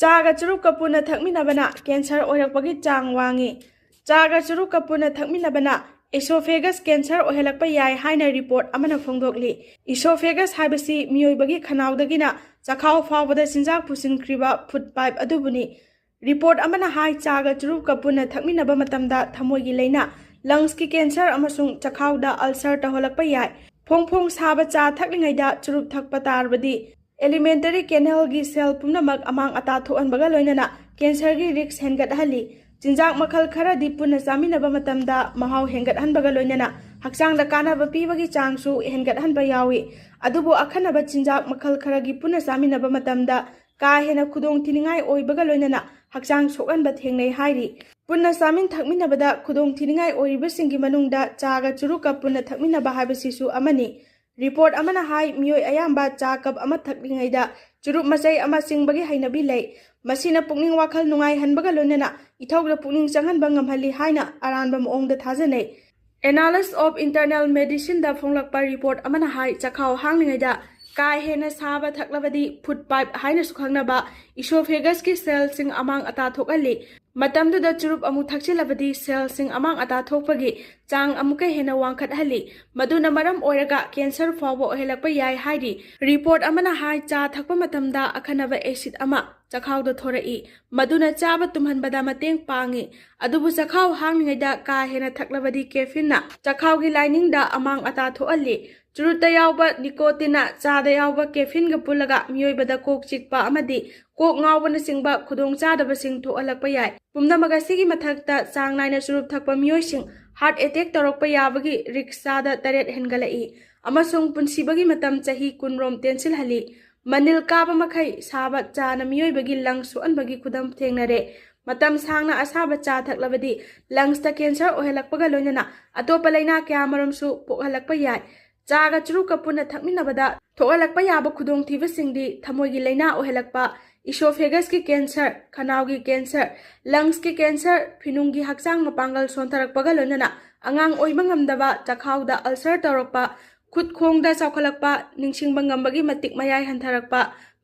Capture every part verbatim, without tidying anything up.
ꯆꯥꯒ ꯆꯨꯔꯨꯞꯀ ꯄꯨꯟꯅ ꯊꯛꯃꯤꯟꯅꯕꯅ ꯀꯦꯟꯁꯔ ꯑꯣꯏꯔꯛꯄꯒꯤ ꯆꯥꯡ ꯋꯥꯡꯉꯤ꯫ ꯆꯥꯒ ꯆꯨꯔꯨꯞꯀ ꯄꯨꯟꯅ ꯊꯛꯃꯤꯟꯅꯕꯅ ꯏꯁꯣꯐꯦꯒꯁ ꯀꯦꯟꯁꯔ ꯑꯣꯏꯍꯜꯂꯛꯄ ꯌꯥꯏ ꯍꯥꯏꯅ ꯔꯤꯄꯣꯔꯠ ꯑꯃꯅ ꯐꯣꯡꯗꯣꯛꯂꯤ꯫ ꯏꯁꯣꯐꯦꯒꯁ ꯍꯥꯏꯕꯁꯤ ꯃꯤꯑꯣꯏꯕꯒꯤ ꯈꯅꯥꯎꯗꯒꯤꯅ ꯆꯈꯥꯎ ꯐꯥꯎꯕꯗ ꯆꯤꯟꯖꯥꯛ ꯄꯨꯁꯤꯟꯈ꯭ꯔꯤꯕ ꯐꯨꯗ ꯄꯥꯏꯞ ꯑꯗꯨꯕꯨꯅꯤ꯫ ꯔꯤꯄꯣꯔꯠ ꯑꯃꯅ ꯍꯥꯏ, ꯆꯥꯒ ꯆꯨꯔꯨꯞꯀ ꯄꯨꯟꯅ ꯊꯛꯃꯤꯟꯅꯕ ꯃꯇꯝꯗ ꯊꯃꯣꯏꯒꯤ ꯂꯥꯏꯅꯥ, ꯂꯪꯁꯀꯤ ꯀꯦꯟꯁꯔ ꯑꯃꯁꯨꯡ ꯆꯈꯥꯎꯗ ꯑꯜꯁꯔ ꯇꯧꯍꯜꯂꯛꯄ ꯌꯥꯏ꯫ ꯐꯣꯡ ꯐꯣꯡ ꯁꯥꯕ ꯆꯥ ꯊꯛꯂꯤꯉꯩꯗ ꯆꯨꯔꯨꯞ ꯊꯛꯄ ꯇꯥꯔꯕꯗꯤ alimentary canalꯒꯤ cell ꯄꯨꯝꯅꯃꯛ ꯑꯃꯥꯡ ꯑꯇꯥ ꯊꯣꯛꯍꯟꯕꯒ ꯂꯣꯏꯅꯅ ꯀꯦꯟꯁꯔꯒꯤ ꯔꯤꯁ꯭ꯛ ꯍꯦꯟꯒꯠꯍꯜꯂꯤ꯫ ꯆꯤꯟꯖꯥꯛ ꯃꯈꯜ ꯈꯔꯗꯤ ꯄꯨꯟꯅ ꯆꯥꯃꯤꯟꯅꯕ ꯃꯇꯝꯗ ꯃꯍꯥꯎ ꯍꯦꯟꯒꯠꯍꯟꯕꯒ ꯂꯣꯏꯅꯅ ꯍꯛꯆꯥꯡꯗ ꯀꯥꯟꯅꯕ ꯄꯤꯕꯒꯤ ꯆꯥꯡꯁꯨ ꯍꯦꯟꯒꯠꯍꯟꯕ ꯌꯥꯎꯏ꯫ ꯑꯗꯨꯕꯨ ꯑꯈꯟꯅꯕ ꯆꯤꯟꯖꯥꯛ ꯃꯈꯜ ꯈꯔꯒꯤ ꯄꯨꯟꯅ ꯆꯥꯃꯤꯟꯅꯕ ꯃꯇꯝꯗ ꯀꯥ ꯍꯦꯟꯅ ꯈꯨꯗꯣꯡ ꯊꯤꯅꯤꯡꯉꯥꯏ ꯑꯣꯏꯕꯒ ꯂꯣꯏꯅꯅ ꯍꯛꯆꯥꯡ ꯁꯣꯛꯍꯟꯕ ꯊꯦꯡꯅꯩ ꯍꯥꯏꯔꯤ꯫ ꯄꯨꯟꯅ ꯆꯥꯃꯤꯟ ꯊꯛꯃꯤꯟꯅꯕꯗ ꯈꯨꯗꯣꯡ ꯊꯤꯅꯤꯡꯉꯥꯏ ꯑꯣꯏꯔꯤꯕꯁꯤꯡꯒꯤ ꯃꯅꯨꯡꯗ ꯆꯥꯒ ꯆꯨꯔꯨꯞꯀ ꯄꯨꯟꯅ ꯊꯛꯃꯤꯟꯅꯕ ꯍꯥꯏꯕꯁꯤꯁꯨ ꯑꯃꯅꯤ꯫ ꯔꯤꯄꯣꯔꯠ ꯑꯃꯅ ꯍꯥꯏ, ꯃꯤꯑꯣꯏ ꯑꯌꯥꯝꯕ ꯆꯥ ꯀꯞ ꯑꯃ ꯊꯛꯂꯤꯉꯩꯗ ꯆꯨꯔꯨꯞ ꯃꯆꯩ ꯑꯃ ꯆꯤꯡꯕꯒꯤ ꯍꯩꯅꯕꯤ ꯂꯩ꯫ ꯃꯁꯤꯅ ꯄꯨꯛꯅꯤꯡ ꯋꯥꯈꯜ ꯅꯨꯡꯉꯥꯏꯍꯟꯕꯒ ꯂꯣꯏꯅꯅ ꯏꯊꯧꯗ ꯄꯨꯛꯅꯤꯡ ꯆꯪꯍꯟꯕ ꯉꯝꯍꯜꯂꯤ ꯍꯥꯏꯅ ꯑꯔꯥꯟꯕ ꯃꯑꯣꯡꯗ ꯊꯥꯖꯅꯩ꯫ Annals of Internal Medicineꯗ ꯐꯣꯡꯂꯛꯄ ꯔꯤꯄꯣꯔꯠ ꯑꯃꯅ ꯍꯥꯏ, ꯆꯈꯥꯎ ꯍꯥꯡꯂꯤꯉꯩꯗ ꯀꯥ ꯍꯦꯟꯅ ꯁꯥꯕ ꯊꯛꯂꯕꯗꯤ ꯐꯨꯗ ꯄꯥꯏꯞ ꯍꯥꯏꯅꯁꯨ ꯈꯪꯅꯕ ꯏꯁꯣꯐꯦꯒꯁꯀꯤ cellꯁꯤꯡ ꯑꯃꯥꯡ ꯑꯇꯥ ꯊꯣꯛꯍꯜꯂꯤ꯫ ꯃꯇꯝꯗꯨꯗ ꯆꯨꯔꯨꯞ ꯑꯃꯨꯛ ꯊꯛꯆꯤꯜꯂꯕꯗꯤ cellꯁꯤꯡ ꯑꯃꯥꯡ ꯑꯇꯥ ꯊꯣꯛꯄꯒꯤ ꯆꯥꯡ ꯑꯃꯨꯛꯀ ꯍꯦꯟꯅ ꯋꯥꯡꯈꯠꯍꯜꯂꯤ꯫ ꯃꯗꯨꯅ ꯃꯔꯝ ꯑꯣꯏꯔꯒ ꯀꯦꯟꯁꯔ ꯐꯥꯎꯕ ꯑꯣꯏꯍꯜꯂꯛꯄ ꯌꯥꯏ ꯍꯥꯏꯔꯤ꯫ ꯔꯤꯄꯣꯔꯠ ꯑꯃꯅ ꯍꯥꯏ, ꯆꯥ ꯊꯛꯄ ꯃꯇꯝꯗ ꯑꯈꯟꯅꯕ ꯑꯦꯁꯤꯗ ꯑꯃ ꯆꯈꯥꯎꯗ ꯊꯣꯔꯛꯏ, ꯃꯗꯨꯅ ꯆꯥꯕ ꯇꯨꯝꯍꯟꯕꯗ ꯃꯇꯦꯡ ꯄꯥꯡꯏ꯫ ꯑꯗꯨꯕꯨ ꯆꯈꯥꯎ ꯍꯥꯡꯂꯤꯉꯩꯗ ꯀꯥ ꯍꯦꯟꯅ ꯊꯛꯂꯕꯗꯤ caffeineꯅ ꯆꯈꯥꯎꯒꯤ lining ꯗ ꯑꯃꯥꯡ ꯑꯇꯥ ꯊꯣꯛꯍꯜꯂꯤ꯫ ꯆꯨꯔꯨꯞꯇ ꯌꯥꯎꯕ nicotineꯅ ꯆꯥꯗ ꯌꯥꯎꯕ caffeineꯒ ꯄꯨꯜꯂꯒ ꯃꯤꯑꯣꯏꯕꯗ ꯀꯣꯛ ꯆꯤꯛꯄ ꯑꯃꯗꯤ ꯀꯣꯛ ꯉꯥꯎꯕꯅꯆꯤꯡꯕ ꯈꯨꯗꯣꯡꯆꯥꯗꯕꯁꯤꯡ ꯊꯣꯛꯍꯜꯂꯛꯄ ꯌꯥꯏ꯫ ꯄꯨꯝꯅꯃꯛ ꯑꯁꯤꯒꯤ ꯃꯊꯛꯇ, ꯆꯥꯡ ꯅꯥꯏꯅ ꯆꯨꯔꯨꯞ ꯊꯛꯄ ꯃꯤꯑꯣꯏꯁꯤꯡ heart attack ꯇꯧꯔꯛꯄ ꯌꯥꯕꯒꯤ ꯔꯤꯁ꯭ꯛ ꯆꯥꯗ ꯇꯔꯦꯠ ꯍꯦꯟꯒꯠꯂꯛꯏ ꯑꯃꯁꯨꯡ ꯄꯨꯟꯁꯤꯕꯒꯤ ꯃꯇꯝ ꯆꯍꯤ ꯀꯨꯟꯔꯣꯝ ꯇꯦꯟꯁꯤꯜꯍꯜꯂꯤ꯫ ꯃꯅꯤꯜ ꯀꯥꯕ ꯃꯈꯩ ꯁꯥꯕ ꯆꯥꯅ ꯃꯤꯑꯣꯏꯕꯒꯤ lungs ꯁꯣꯛꯍꯟꯕꯒꯤ ꯈꯨꯗꯝ ꯊꯦꯡꯅꯔꯦ꯫ ꯃꯇꯝ ꯁꯥꯡꯅ ꯑꯁꯥꯕ ꯆꯥ ꯊꯛꯂꯕꯗꯤ lungs ꯇ cancer ꯑꯣꯏꯍꯜꯂꯛꯄꯒ ꯂꯣꯏꯅꯅ ꯑꯇꯣꯞꯄ ꯂꯥꯏꯅꯥ ꯀꯌꯥꯃꯔꯨꯝꯁꯨ ꯄꯣꯛꯍꯜꯂꯛꯄ ꯌꯥꯏ꯫ ꯆꯥꯒ ꯆꯨꯔꯨꯞꯀ ꯄꯨꯟꯅ ꯊꯛꯃꯤꯟꯅꯕꯗ ꯊꯣꯛꯍꯜꯂꯛꯄ ꯌꯥꯕ ꯈꯨꯗꯣꯡꯊꯤꯕꯁꯤꯡꯗꯤ ꯊꯃꯣꯏꯒꯤ ꯂꯥꯏꯅꯥ ꯑꯣꯏꯍꯜꯂꯛꯄ, esophagus ꯀꯤ cancer, ꯈꯅꯥꯎꯒꯤ cancer, lungs ꯀꯤ cancer, ꯐꯤꯅꯨꯡꯒꯤ ꯍꯛꯆꯥꯡ ꯃꯄꯥꯡꯒꯜ ꯁꯣꯟꯊꯔꯛꯄꯒ ꯂꯣꯏꯅꯅ ꯑꯉꯥꯡ ꯑꯣꯏꯕ ꯉꯝꯗꯕ, ꯆꯈꯥꯎꯗ ulcer ꯇꯧꯔꯛꯄ, ꯈꯨꯠ ꯈꯣꯡꯗ ꯆꯥꯎꯈꯠꯂꯛꯄ, ꯅꯤꯡꯁꯤꯡꯕ ꯉꯝꯕꯒꯤ ꯃꯇꯤꯛ ꯃꯌꯥꯏ ꯍꯟꯊꯔꯛꯄ,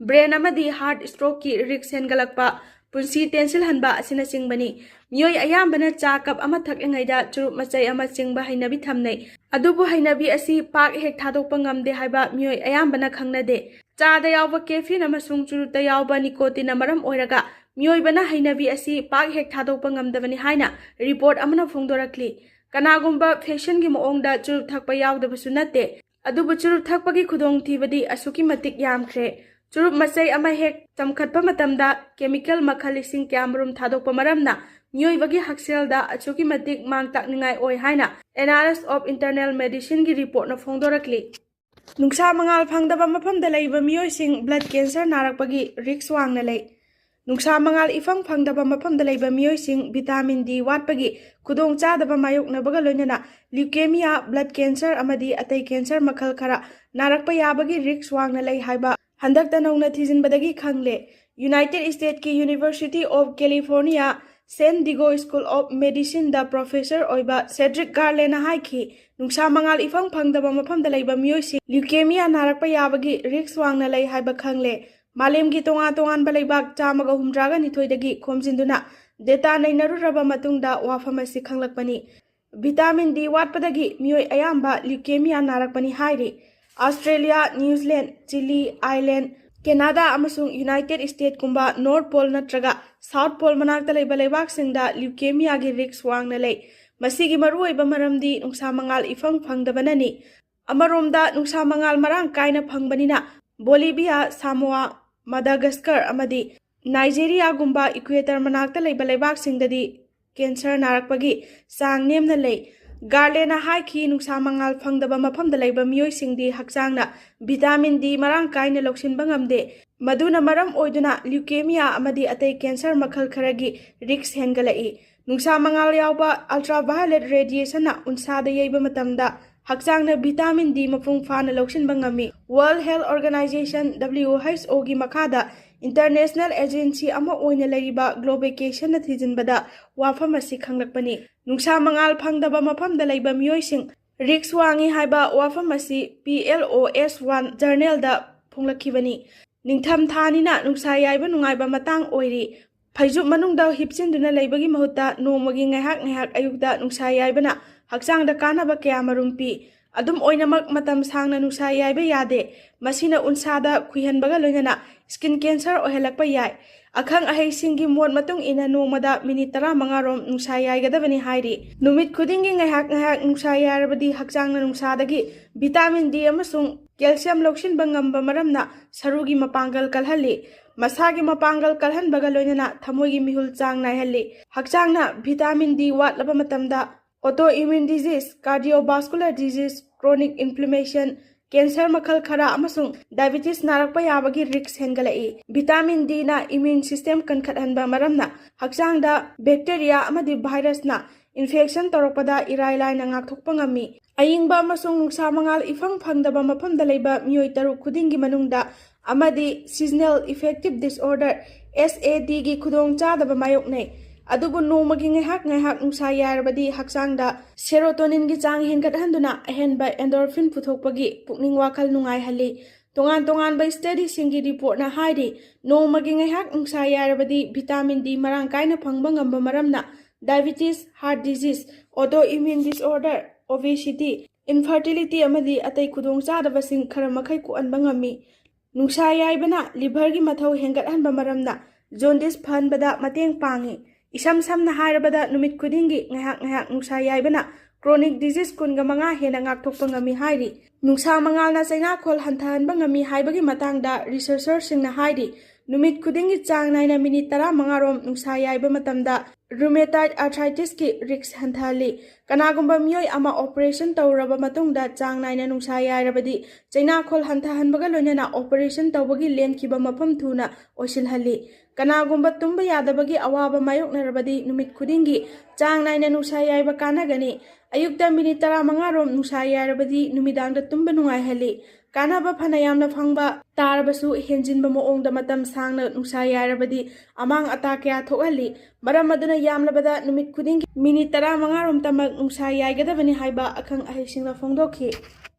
ꯕ꯭ꯔꯦꯟ ꯑꯃꯗꯤ ꯍꯥꯔꯠ ꯁ꯭ꯇ꯭ꯔꯣꯛꯀꯤ ꯔꯤꯛꯁ ꯍꯦꯟꯒꯠꯂꯛꯄ, ꯄꯨꯟꯁꯤ ꯇꯦꯟꯁꯤꯜꯍꯟꯕ ꯑꯁꯤꯅꯆꯤꯡꯕꯅꯤ꯫ ꯃꯤꯑꯣꯏ ꯑꯌꯥꯝꯕꯅ ꯆꯥ ꯀꯞ ꯑꯃ ꯊꯛꯂꯤꯉꯩꯗ ꯆꯨꯔꯨꯞ ꯃꯆꯩ ꯑꯃ ꯆꯤꯡꯕ ꯍꯩꯅꯕꯤ ꯊꯝꯅꯩ꯫ ꯑꯗꯨꯕꯨ ꯍꯩꯅꯕꯤ ꯑꯁꯤ ꯄꯥꯛ ꯍꯦꯛ ꯊꯥꯗꯣꯛꯄ ꯉꯝꯗꯦ ꯍꯥꯏꯕ ꯃꯤꯑꯣꯏ ꯑꯌꯥꯝꯕꯅ ꯈꯪꯅꯗꯦ꯫ ꯆꯥꯗ ꯌꯥꯎꯕ ꯀꯦꯐꯤꯟ ꯑꯃꯁꯨꯡ ꯆꯨꯔꯨꯞꯇ ꯌꯥꯎꯕ ꯅꯤꯀꯣꯇꯤꯟꯅ ꯃꯔꯝ ꯑꯣꯏꯔꯒ ꯃꯤꯑꯣꯏꯕꯅ ꯍꯩꯅꯕꯤ ꯑꯁꯤ ꯄꯥꯛ ꯍꯦꯛ ꯊꯥꯗꯣꯛꯄ ꯉꯝꯗꯕꯅꯤ ꯍꯥꯏꯅ ꯔꯤꯄꯣꯔꯠ ꯑꯃꯅ ꯐꯣꯡꯗꯣꯔꯛꯂꯤ꯫ ꯀꯅꯥꯒꯨꯝꯕ ꯐꯦꯁꯟꯒꯤ ꯃꯑꯣꯡꯗ ꯆꯨꯔꯨꯞ ꯊꯛꯄ ꯌꯥꯎꯗꯕꯁꯨ ꯅꯠꯇꯦ꯫ ꯑꯗꯨꯕꯨ ꯆꯨꯔꯨꯞ ꯊꯛꯄꯒꯤ ꯈꯨꯗꯣꯡꯊꯤꯕꯗꯤ ꯑꯁꯨꯛꯀꯤ ꯃꯇꯤꯛ ꯌꯥꯝꯈ꯭ꯔꯦ꯫ ꯆꯨꯔꯨꯞ ꯃꯆꯩ ꯑꯃ ꯍꯦꯛ ꯆꯝꯈꯠꯄ ꯃꯇꯝꯗ ꯀꯦꯃꯤꯀꯦꯜ ꯃꯈꯜ ꯂꯤꯁꯤꯡ ꯀꯌꯥꯃꯔꯨꯝ ꯊꯥꯗꯣꯛꯄ ꯃꯔꯝꯅ ꯃꯤꯑꯣꯏꯕꯒꯤ ꯍꯛꯁꯦꯜꯗ ꯑꯁꯨꯛꯀꯤ ꯃꯇꯤꯛ ꯃꯥꯡ ꯇꯥꯛꯅꯤꯡꯉꯥꯏ ꯑꯣꯏ ꯍꯥꯏꯅ Annals of Internal Medicineꯒꯤ ꯔꯤꯄꯣꯔꯠꯅ ꯐꯣꯡꯗꯣꯔꯛꯂꯤ꯫ ꯅꯨꯡꯁꯥ ꯃꯉꯥꯜ ꯐꯪꯗꯕ ꯃꯐꯝꯗ ꯂꯩꯕ ꯃꯤꯑꯣꯏꯁꯤꯡ ꯕ꯭ꯂꯗ ꯀꯦꯟꯁꯔ ꯅꯥꯔꯛꯄꯒꯤ ꯔꯤꯛꯁ ꯋꯥꯡꯅ ꯂꯩ꯫ ꯅꯨꯡꯁꯥ ꯃꯉꯥꯜ ꯏꯐꯪ ꯐꯪꯗꯕ ꯃꯐꯝꯗ ꯂꯩꯕ ꯃꯤꯑꯣꯏꯁꯤꯡ ꯚꯤꯇꯥꯃꯤꯟ ꯗꯤ ꯋꯥꯠꯄꯒꯤ ꯈꯨꯗꯣꯡꯆꯥꯗꯕ ꯃꯥꯌꯣꯛꯅꯕꯒ ꯂꯣꯏꯅꯅ ꯂ꯭ꯌꯨꯀꯦꯃꯤꯌꯥ, ꯕ꯭ꯂꯗ ꯀꯦꯟꯁꯔ ꯑꯃꯗꯤ ꯑꯇꯩ ꯀꯦꯟꯁꯔ ꯃꯈꯜ ꯈꯔ ꯅꯥꯔꯛꯄ ꯌꯥꯕꯒꯤ ꯔꯤꯛꯁ ꯋꯥꯡꯅ ꯂꯩ ꯍꯥꯏꯕ ꯍꯟꯗꯛꯇ ꯅꯧꯅ ꯊꯤꯖꯤꯟꯕꯗꯒꯤ ꯈꯪꯂꯦ꯫ United States ꯀꯤ University of California San Diego School of Medicineꯗ ꯄ꯭ꯔꯣꯐꯦꯁꯔ ꯑꯣꯏꯕ ꯁꯦꯗ꯭ꯔꯤꯛ ꯒꯥꯔꯂꯦꯅ ꯍꯥꯏꯈꯤ, ꯅꯨꯡꯁꯥ ꯃꯉꯥꯜ ꯏꯐꯪ ꯐꯪꯗꯕ ꯃꯐꯝꯗ ꯂꯩꯕ ꯃꯤꯑꯣꯏꯁꯤꯡ ꯂ꯭ꯌꯨꯀꯦꯃꯤꯌꯥ ꯅꯥꯔꯛꯄ ꯌꯥꯕꯒꯤ ꯔꯤꯛꯁ ꯋꯥꯡꯅ ꯂꯩ ꯍꯥꯏꯕ ꯈꯪꯂꯦ꯫ ꯃꯥꯂꯦꯝꯒꯤ ꯇꯣꯉꯥꯟ ꯇꯣꯉꯥꯟꯕ ꯂꯩꯕꯥꯛ ꯆꯥꯝꯃꯒ ꯍꯨꯝꯗ꯭ꯔꯥꯒ ꯅꯤꯊꯣꯏꯗꯒꯤ ꯈꯣꯝꯖꯤꯟꯗꯨꯅ ꯗꯦꯇꯥ ꯅꯩꯅꯔꯨꯔꯕ ꯃꯇꯨꯡꯗ ꯋꯥꯐꯝ ꯑꯁꯤ ꯈꯪꯂꯛꯄꯅꯤ꯫ ꯚꯤꯇꯥꯃꯤꯟ ꯗꯤ ꯋꯥꯠꯄꯗꯒꯤ ꯃꯤꯑꯣꯏ ꯑꯌꯥꯝꯕ ꯂ꯭ꯌꯨꯀꯦꯃꯤꯌꯥ ꯅꯥꯔꯛꯄꯅꯤ ꯍꯥꯏꯔꯤ꯫ ꯑꯁꯇ꯭ꯔꯦꯂꯤꯌꯥ, ꯅ꯭ꯌꯨꯖꯤꯂꯦꯟ, ꯆꯤꯂꯤ, ꯑꯥꯏꯂꯦꯟ, ꯀꯦꯅꯥꯗꯥ ꯑꯃꯁꯨꯡ ꯌꯨꯅꯥꯏꯇꯦꯗ ꯁ꯭ꯇꯦꯠꯀꯨꯝꯕ ꯅꯣꯔꯠ ꯄꯣꯜ ꯅꯠꯇ꯭ꯔꯒ ꯁꯥꯎꯠ ꯄꯣꯜ ꯃꯅꯥꯛꯇ ꯂꯩꯕ ꯂꯩꯕꯥꯛꯁꯤꯡꯗ ꯂ꯭ꯌꯨꯀꯦꯃꯤꯌꯥꯒꯤ ꯔꯤꯛꯁ ꯋꯥꯡꯅ ꯂꯩ꯫ ꯃꯁꯤꯒꯤ ꯃꯔꯨꯑꯣꯏꯕ ꯃꯔꯝꯗꯤ ꯅꯨꯡꯁꯥ ꯃꯉꯥꯜ ꯏꯐꯪ ꯐꯪꯗꯕꯅꯅꯤ꯫ ꯑꯃꯔꯣꯝꯗ ꯅꯨꯡꯁꯥ ꯃꯉꯥꯜ ꯃꯔꯥꯡ ꯀꯥꯏꯅ ꯐꯪꯕꯅꯤꯅ ꯕꯣꯂꯤꯚꯤꯌꯥ, ꯁꯥꯃꯣꯋꯥ, ꯃꯗꯥꯒꯁꯀꯔ ꯑꯃꯗꯤ ꯅꯥꯏꯖꯦꯔꯤꯌꯥꯒꯨꯝꯕ ꯏꯀ꯭ꯋꯦꯇꯔ ꯃꯅꯥꯛꯇ ꯂꯩꯕ ꯂꯩꯕꯥꯛꯁꯤꯡꯗꯗꯤ ꯀꯦꯟꯁꯔ ꯅꯥꯔꯛꯄꯒꯤ ꯆꯥꯡ ꯅꯦꯝꯅ ꯂꯩ꯫ ꯒꯥꯔꯂꯦꯅ ꯍꯥꯏꯈꯤ, ꯅꯨꯡꯁꯥ ꯃꯉꯥꯜ ꯐꯪꯗꯕ ꯃꯐꯝꯗ ꯂꯩꯕ ꯃꯤꯑꯣꯏꯁꯤꯡꯗꯤ ꯍꯛꯆꯥꯡꯅ ꯚꯤꯇꯥꯃꯤꯟ ꯗꯤ ꯃꯔꯥꯡ ꯀꯥꯏꯅ ꯂꯧꯁꯤꯟꯕ ꯉꯝꯗꯦ꯫ ꯃꯗꯨꯅ ꯃꯔꯝ ꯑꯣꯏꯗꯨꯅ ꯂ꯭ꯌꯨꯀꯦꯃꯤꯌꯥ ꯑꯃꯗꯤ ꯑꯇꯩ ꯀꯦꯟꯁꯔ ꯃꯈꯜ ꯈꯔꯒꯤ ꯔꯤꯛꯁ ꯍꯦꯟꯒꯠꯂꯛꯏ꯫ ꯅꯨꯡꯁꯥ ꯃꯉꯥꯜ ꯌꯥꯎꯕ ꯑꯜꯇ꯭ꯔꯥꯚꯥꯏꯑꯣꯂꯦꯠ ꯔꯦꯗꯤꯌꯦꯁꯟꯅ ꯎꯟꯁꯥꯗ ꯌꯩꯕ ꯃꯇꯝꯗ ꯍꯛꯆꯥꯡꯅ ꯚꯤꯇꯥꯃꯤꯟ ꯗꯤ ꯃꯄꯨꯡ ꯐꯥꯅ ꯂꯧꯁꯤꯟꯕ ꯉꯝꯃꯤ꯫ World Health Organization, W H O ꯒꯤ ꯃꯈꯥꯗ ꯏꯟꯇꯔꯅꯦꯁꯅꯦꯜ ꯑꯦꯖꯦꯟꯁꯤ ꯑꯃ ꯑꯣꯏꯅ ꯂꯩꯔꯤꯕ ꯒ꯭ꯂꯣꯕꯦꯀꯦꯁꯟꯅ ꯊꯤꯖꯤꯟꯕꯗ ꯋꯥꯐꯝ ꯑꯁꯤ ꯈꯪꯂꯛꯄꯅꯤ꯫ ꯅꯨꯡꯁꯥ ꯃꯉꯥꯜ ꯐꯪꯗꯕ ꯃꯐꯝꯗ ꯂꯩꯕ ꯃꯤꯑꯣꯏꯁꯤꯡ ꯔꯤꯛꯁ ꯋꯥꯡꯉꯤ ꯍꯥꯏꯕ ꯋꯥꯐꯝ ꯑꯁꯤ ꯄꯤ ꯑꯦꯜ ꯑꯣ ꯑꯦꯁ ꯋꯥꯟ ꯖꯔꯅꯦꯜꯗ ꯐꯣꯡꯂꯛꯈꯤꯕꯅꯤ꯫ ꯅꯤꯡꯊꯝ ꯊꯥꯅꯤꯅ ꯅꯨꯡꯁꯥ ꯌꯥꯏꯕ ꯅꯨꯡꯉꯥꯏꯕ ꯃꯇꯥꯡ ꯑꯣꯏꯔꯤ꯫ ꯐꯩꯖꯨꯞ ꯃꯅꯨꯡꯗ ꯍꯤꯞꯆꯤꯟꯗꯨꯅ ꯂꯩꯕꯒꯤ ꯃꯍꯨꯠꯇ ꯅꯣꯡꯃꯒꯤ ꯉꯥꯏꯍꯥꯛ ꯉꯥꯏꯍꯥꯛ ꯑꯌꯨꯛꯇ ꯅꯨꯡꯁꯥ ꯌꯥꯏꯕꯅ ꯍꯛꯆꯥꯡꯗ ꯀꯥꯟꯅꯕ ꯀꯌꯥ ꯃꯔꯨꯝ ꯄꯤ꯫ ꯑꯗꯨꯝ ꯑꯣꯏꯅꯃꯛ, ꯃꯇꯝ ꯁꯥꯡꯅ ꯅꯨꯡꯁꯥ ꯌꯥꯏꯕ ꯌꯥꯗꯦ꯫ ꯃꯁꯤꯅ ꯎꯟꯁꯥꯗ ꯈꯨꯏꯍꯟꯕꯒ ꯂꯣꯏꯅꯅ ꯁ꯭ꯀꯤꯟ ꯀꯦꯟꯁꯔ ꯑꯣꯏꯍꯜꯂꯛꯄ ꯌꯥꯏ꯫ ꯑꯈꯪ ꯑꯍꯩꯁꯤꯡꯒꯤ ꯃꯣꯠ ꯃꯇꯨꯡ ꯏꯟꯅ ꯅꯣꯡꯃꯗ ꯃꯤꯅꯤꯠ ꯇꯔꯥꯃꯉꯥ ꯔꯣꯝ ꯅꯨꯡꯁꯥ ꯌꯥꯏꯒꯗꯕꯅꯤ ꯍꯥꯏꯔꯤ꯫ ꯅꯨꯃꯤꯠ ꯈꯨꯗꯤꯡꯒꯤ ꯉꯥꯏꯍꯥꯛ ꯉꯥꯏꯍꯥꯛ ꯅꯨꯡꯁꯥ ꯌꯥꯏꯔꯕꯗꯤ ꯍꯛꯆꯥꯡꯅ ꯅꯨꯡꯁꯥꯗꯒꯤ ꯚꯤꯇꯥꯃꯤꯟ ꯗꯤ ꯑꯃꯁꯨꯡ ꯀꯦꯜꯁꯤꯌꯝ ꯂꯧꯁꯤꯟꯕ ꯉꯝꯕ ꯃꯔꯝꯅ ꯁꯔꯨꯒꯤ ꯃꯄꯥꯡꯒꯜ ꯀꯜꯍꯜꯂꯤ꯫ ꯃꯁꯥꯒꯤ ꯃꯄꯥꯡꯒꯜ ꯀꯜꯍꯟꯕꯒ ꯂꯣꯏꯅꯅ ꯊꯃꯣꯏꯒꯤ ꯃꯤꯍꯨꯜ ꯆꯥꯡ ꯅꯥꯏꯍꯜꯂꯤ꯫ ꯍꯛꯆꯥꯡꯅ ꯚꯤꯇꯥꯃꯤꯟ ꯗꯤ ꯋꯥꯠꯂꯕ ꯃꯇꯝꯗ autoimmune disease, cardiovascular disease, chronic inflammation, cancer ꯃꯈꯜ ꯈꯔ ꯑꯃꯁꯨꯡ ꯗꯥꯏꯕꯤꯇꯤꯁ ꯅꯥꯔꯛꯄ ꯌꯥꯕꯒꯤ ꯔꯤꯛꯁ ꯍꯦꯟꯒꯠꯂꯛꯏ꯫ ꯚꯤꯇꯥꯃꯤꯟ ꯗꯤꯅ ꯏꯃ꯭ꯌꯨꯟ ꯁꯤꯁꯇꯦꯝ ꯀꯟꯈꯠꯍꯟꯕ ꯃꯔꯝꯅ ꯍꯛꯆꯥꯡꯗ ꯕꯦꯛꯇꯦꯔꯤꯌꯥ ꯑꯃꯗꯤ ꯚꯥꯏꯔꯁꯅ ꯏꯟꯐꯦꯛꯁꯟ ꯇꯧꯔꯛꯄꯗ ꯏꯔꯥꯏ ꯂꯥꯏꯅ ꯉꯥꯛꯊꯣꯛꯄ ꯉꯝꯃꯤ꯫ ꯑꯏꯪꯕ ꯑꯃꯁꯨꯡ ꯅꯨꯡꯁꯥ ꯃꯉꯥꯜ ꯏꯐꯪ ꯐꯪꯗꯕ ꯃꯐꯝꯗ ꯂꯩꯕ ꯃꯤꯑꯣꯏ ꯇꯔꯨꯛ ꯈꯨꯗꯤꯡꯒꯤ ꯃꯅꯨꯡꯗ ꯑꯃꯗꯤ seasonal affective disorder, S A D, ꯒꯤ ꯈꯨꯗꯣꯡꯆꯥꯗꯕ ꯃꯥꯌꯣꯛꯅꯩ꯫ ꯑꯗꯨꯕꯨ ꯅꯣꯡꯃꯒꯤ ꯉꯥꯏꯍꯥꯛ ꯉꯥꯏꯍꯥꯛ ꯅꯨꯡꯁꯥ ꯌꯥꯏꯔꯕꯗꯤ ꯍꯛꯆꯥꯡꯗ ꯁꯦꯔꯣꯇꯣꯅꯤꯟꯒꯤ ꯆꯥꯡ ꯍꯦꯟꯒꯠꯍꯟꯗꯨꯅ ꯑꯍꯦꯟꯕ ꯑꯦꯟꯗꯣꯔꯐꯤꯟ ꯄꯨꯊꯣꯛꯄꯒꯤ ꯄꯨꯛꯅꯤꯡ ꯋꯥꯈꯜ ꯅꯨꯡꯉꯥꯏꯍꯜꯂꯤ꯫ ꯇꯣꯉꯥꯟ ꯇꯣꯉꯥꯟꯕ ꯁ꯭ꯇꯗꯤꯁꯤꯡꯒꯤ ꯔꯤꯄꯣꯔꯠꯅ ꯍꯥꯏꯔꯤ, ꯅꯣꯡꯃꯒꯤ ꯉꯥꯏꯍꯥꯛ ꯅꯨꯡꯁꯥ ꯌꯥꯏꯔꯕꯗꯤ ꯚꯤꯇꯥꯃꯤꯟ ꯗꯤ ꯃꯔꯥꯡ ꯀꯥꯏꯅ ꯐꯪꯕ ꯉꯝꯕ ꯃꯔꯝꯅ diabetes, heart disease, autoimmune disorder, obesity, infertility ꯑꯃꯗꯤ ꯑꯇꯩ ꯈꯨꯗꯣꯡꯆꯥꯗꯕꯁꯤꯡ ꯈꯔ ꯃꯈꯩ ꯀꯣꯛꯍꯟꯕ ꯉꯝꯃꯤ꯫ ꯅꯨꯡꯁꯥ ꯌꯥꯏꯕꯅ ꯂꯤꯚꯔꯒꯤ ꯃꯊꯧ ꯍꯦꯟꯒꯠꯍꯟꯕ ꯃꯔꯝꯅ ꯖꯣꯟꯗꯤꯁ ꯐꯍꯟꯕꯗ ꯃꯇꯦꯡ ꯄꯥꯡꯏ꯫ ꯏꯁꯝ ꯁꯝꯅ ꯍꯥꯏꯔꯕꯗ, ꯅꯨꯃꯤꯠ ꯈꯨꯗꯤꯡꯒꯤ ꯉꯥꯏꯍꯥꯛ ꯉꯥꯏꯍꯥꯛ ꯅꯨꯡꯁꯥ ꯌꯥꯏꯕꯅ chronic disease ꯀꯨꯟꯒ ꯃꯉꯥ ꯍꯦꯟꯅ ꯉꯥꯛꯊꯣꯛꯄ ꯉꯝꯃꯤ ꯍꯥꯏꯔꯤ꯫ ꯅꯨꯡꯁꯥ ꯃꯉꯥꯜꯅ ꯆꯩꯅꯥꯈꯣꯜ ꯍꯟꯊꯍꯟꯕ ꯉꯝꯃꯤ ꯍꯥꯏꯕꯒꯤ ꯃꯇꯥꯡꯗ ꯔꯤꯁꯔꯆꯔꯁꯤꯡꯅ ꯍꯥꯏꯔꯤ, ꯅꯨꯃꯤꯠ ꯈꯨꯗꯤꯡꯒꯤ ꯆꯥꯡ ꯅꯥꯏꯅ ꯃꯤꯅꯤꯠ ꯇꯔꯥꯃꯉꯥ ꯔꯣꯝ ꯅꯨꯡꯁꯥ ꯌꯥꯏꯕ ꯃꯇꯝꯗ rheumatoid arthritis ꯀꯤ ꯔꯤꯛꯁ ꯍꯟꯊꯍꯜꯂꯤ꯫ ꯀꯅꯥꯒꯨꯝꯕ ꯃꯤꯑꯣꯏ ꯑꯃ ꯑꯣꯄꯔꯦꯁꯟ ꯇꯧꯔꯕ ꯃꯇꯨꯡꯗ ꯆꯥꯡ ꯅꯥꯏꯅ ꯅꯨꯡꯁꯥ ꯌꯥꯏꯔꯕꯗꯤ ꯆꯩꯅꯥꯈꯣꯜ ꯍꯟꯊꯍꯟꯕꯒ ꯂꯣꯏꯅꯅ ꯑꯣꯄꯔꯦꯁꯟ ꯇꯧꯕꯒꯤ ꯂꯦꯟꯈꯤꯕ ꯃꯐꯝ ꯊꯨꯅ ꯑꯣꯏꯁꯤꯜꯍꯜꯂꯤ꯫ ꯀꯅꯥꯒꯨꯝꯕ ꯇꯨꯝꯕ ꯌꯥꯗꯕꯒꯤ ꯑꯋꯥꯕ ꯃꯥꯌꯣꯛꯅꯔꯕꯗꯤ ꯅꯨꯃꯤꯠ ꯈꯨꯗꯤꯡꯒꯤ ꯆꯥꯡ ꯅꯥꯏꯅ ꯅꯨꯡꯁꯥ ꯌꯥꯏꯕ ꯀꯥꯟꯅꯒꯅꯤ꯫ ꯑꯌꯨꯛꯇ ꯃꯤꯅꯤꯠ ꯇꯔꯥꯃꯉꯥ ꯔꯣꯝ ꯅꯨꯡꯁꯥ ꯌꯥꯏꯔꯕꯗꯤ ꯅꯨꯃꯤꯗꯥꯡꯗ ꯇꯨꯝꯕ ꯅꯨꯡꯉꯥꯏꯍꯜꯂꯤ꯫ ꯀꯥꯟꯅꯕ ꯐꯅ ꯌꯥꯝꯅ ꯐꯪꯕ ꯇꯥꯔꯕꯁꯨ, ꯍꯦꯟꯖꯤꯟꯕ ꯃꯑꯣꯡꯗ ꯃꯇꯝ ꯁꯥꯡꯅ ꯅꯨꯡꯁꯥ ꯌꯥꯏꯔꯕꯗꯤ ꯑꯃꯥꯡ ꯑꯇꯥ ꯀꯌꯥ ꯊꯣꯛꯍꯜꯂꯤ꯫ ꯃꯔꯝ ꯑꯗꯨꯅ ꯌꯥꯝꯂꯕꯗ ꯅꯨꯃꯤꯠ ꯈꯨꯗꯤꯡꯒꯤ ꯃꯤꯅꯤꯠ ꯇꯔꯥꯃꯉꯥ ꯔꯣꯝꯇꯃꯛ ꯅꯨꯡꯁꯥ ꯌꯥꯏꯒꯗꯕꯅꯤ ꯍꯥꯏꯕ ꯑꯈꯪ ꯑꯍꯩꯁꯤꯡꯅ ꯐꯣꯡꯗꯣꯛꯈꯤ꯫